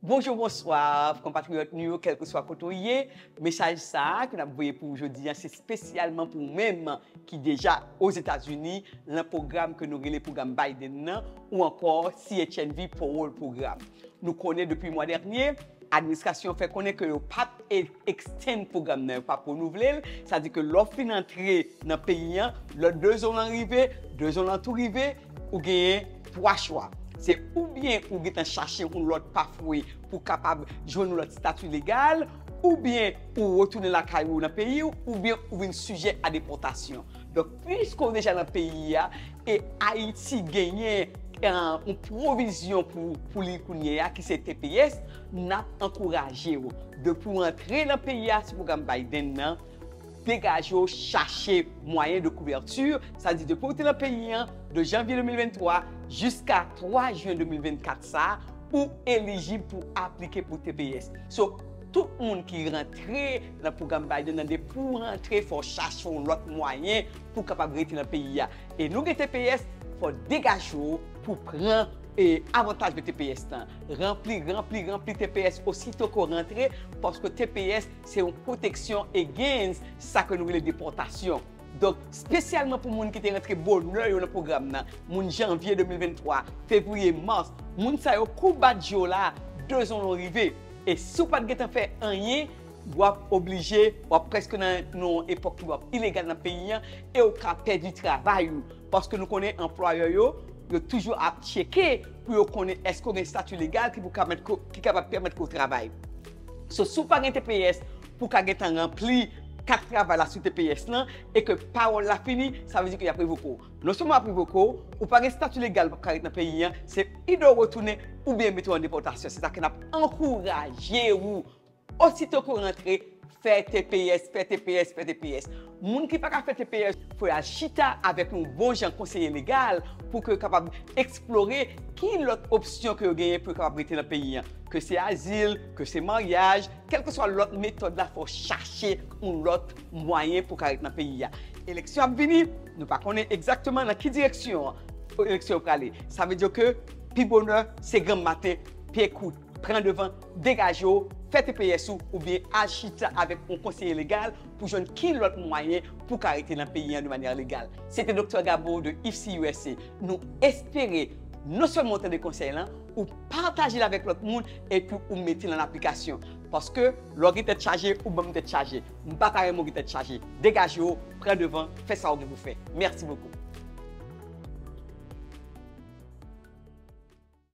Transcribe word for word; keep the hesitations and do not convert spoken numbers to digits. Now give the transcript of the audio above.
Bonjou, bonswa, konpatriyòt nou yo, kèlkeswa kote w ye. Mesaj sa a ke n ap voye pou ou jodi a, se espesyalman pou ou menm ki deja Ozetazini, nan pwogram ke nou rele pwogram Biden nan, ou ankò C H N V Parole Program. Nou konnen depi mwa dènye, administrasyon an fè konnen ke yo p ap e-, extend pwogram nan, yo p ap renouvle l. Sa di ke lè w fin antre nan peyi an, lè de zon lan rive, de zon lan tou rive, ou genyen twa chwa. Se oubyen ou gentan chache yon lòt pathway pou kapab jwenn yon lòt stati legal, oubyen ou retounen lakay ou nan peyi w, oubyen ou vin sijè a depòtasyon. Donk, piske w deja nan peyi a, e Ayiti genyen, eh, yon pwovizyon pou, pou li kounye a, ki se T P S, n ap ankouraje w. Depi w antre nan peyi a sou pwogram Biden nan, degaje w, chache mwayen de kouvèti. Sa di, depi w te nan peyi an, de janvye de mil venntwa jiska twa jen de mil vennkat sa, ou elijib pou aplike pou T P S. So, tout moun ki rantre nan pwogram Biden nan, depi w rantre, fò w chache yon lòt mwayen pou w kapab rete nan peyi a. E nou gen T P S, fò w degaje w pou pran, e, avantaj de T P S lan. Ranpli, ranpli, ranpli T P S osito ke w rantre, paske T P S se yon pwoteksyon against sa ke nou rele depòtasyon. Donk, espesyalman pou moun ki te rantre bonè yo nan pwogram nan, moun janvye de mil venntwa, fevriye, mas, moun sa yo, kou badj yo la, de zon lan rive. E si w pa t gentan fè anyen, w ap oblije, w ap prèske nan, nan yon epòk ki w ap ilegal nan peyi an, e w ka pèdi travay ou. Paske nou konnen anplwayè yo, yo toujou ap tcheke pou yo konnen èske w gen estati legal ki pou ka mèt ko-, ki kapab pèmèt ke w travay. So, si w pa gen T P S pou w ka gentan ranpli kat travay la sou T P S lan, e ke pawòl la fini, sa vle di ke y ap revoke w. Non sèlman y ap revoke w, ou pa gen estati legal pou w ka ret nan peyi an, se either w retounen oubyen yo mete w an depòtasyon. Se sa ke n ap ankouraje ou. Osito ke w rantre, fè T P S, fè T P S, fè T P S. Moun ki pa ka fè T P S, fò y al chita avèk yon bon jan konseye legal pou ke yo kapab eksplore ki lòt opsyon ke yo genyen pou yo kapab rete nan peyi an. Ke se azil, ke se maryaj, kèlkeswa lòt metòd la, fò w chache yon lòt mwayen pou w ka ret nan peyi a. Eleksyon ap vini, nou pa konnen egzakteman nan ki direksyon eleksyon yo prale. Sa vle di ke pi bonè, se granm maten, pye kout, pran devan, degaje w, fè T P S ou, oubyen al chita avèk yon konseye legal pou jwenn ki lòt mwayen pou w ka rete nan peyi an de manyè legal. Se te Doktè Gabo de I F C U S A. Nou espere non sèlman w tande konsèy lan, ou pataje l avèk lòt moun, epi ou mete l an aplikasyon. Paske lè w gen tèt chaje, ou ban m tèt chaje. M pa ta renmen w gen tèt chaje. Degaje w, pran devan, fè sa w gen pou fè. Mèsi bokou.